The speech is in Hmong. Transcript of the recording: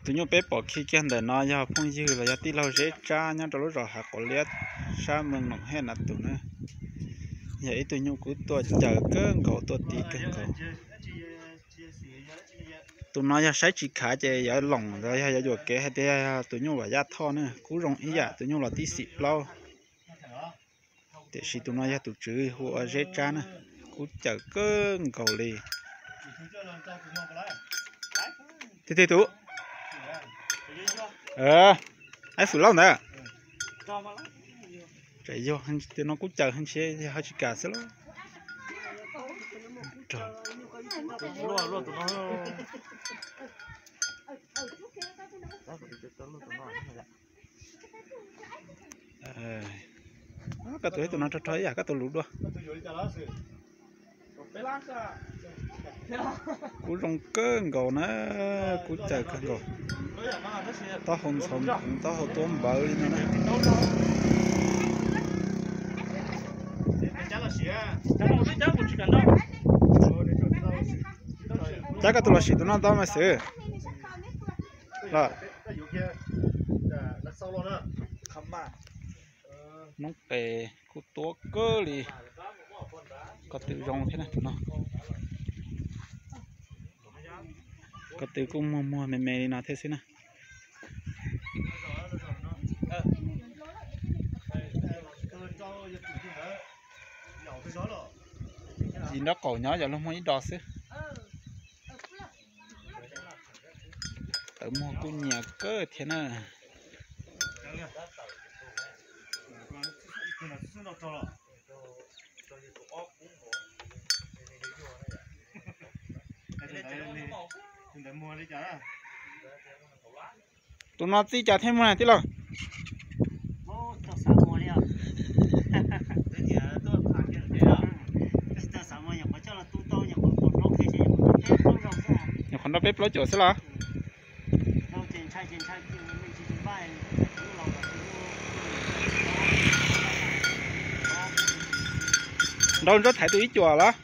Tus nyuj peb pom khi kiag ntawm no yog phooj ywg los yog tij laug Zeb Tsab nyob rau lub zos Hav Quav Liab sab Moos Noom Hej na tus na. Yog ib tug nyuj kuj tuaj caws kawg nkaus tuaj ti kawg nkaus. Tus no yog saib tsis khav ces yuav loom los yog yuav yuam kev hais tias tus nyuj Vam Yaj Thoj na kuj zoo ib yam tus nyuj los tib xim plaub. Tiam sis tus no yog tus tswv hu ua Zeb Tsab na, kuj caws kawg nkaus li. Tig tig tus, aib fwm lauj ntawd. Tseem yog tus no kuj caws ntshe yog haj tsis kam xwb lauj. Koj tus ib tus no rog rog ib yam koj tus lus dua. Kuj zoo kawg nkaus na, kuj caws kawg nkaus. Taub hau ntxhov nphoov, taub hau tuab npawv li no na. Cab koj tus los sim tus no ntau mas xwb. Los, noob qes kuj tuab kawg li. Ko tw zoo thiab na tus no. Ko tw kuj muag muag me me li no thiab xwb na. Yim nraub qaum nyob yog luag muaj ib dos xwb. Tawv muag kuj nyias kawg thiab na. Tus no txij cas thiaj muag na tij laug? Nyuam qhuav nrau peb plaub cuam xwb los? Nrau ntsuab thaiv tus ib cuam los?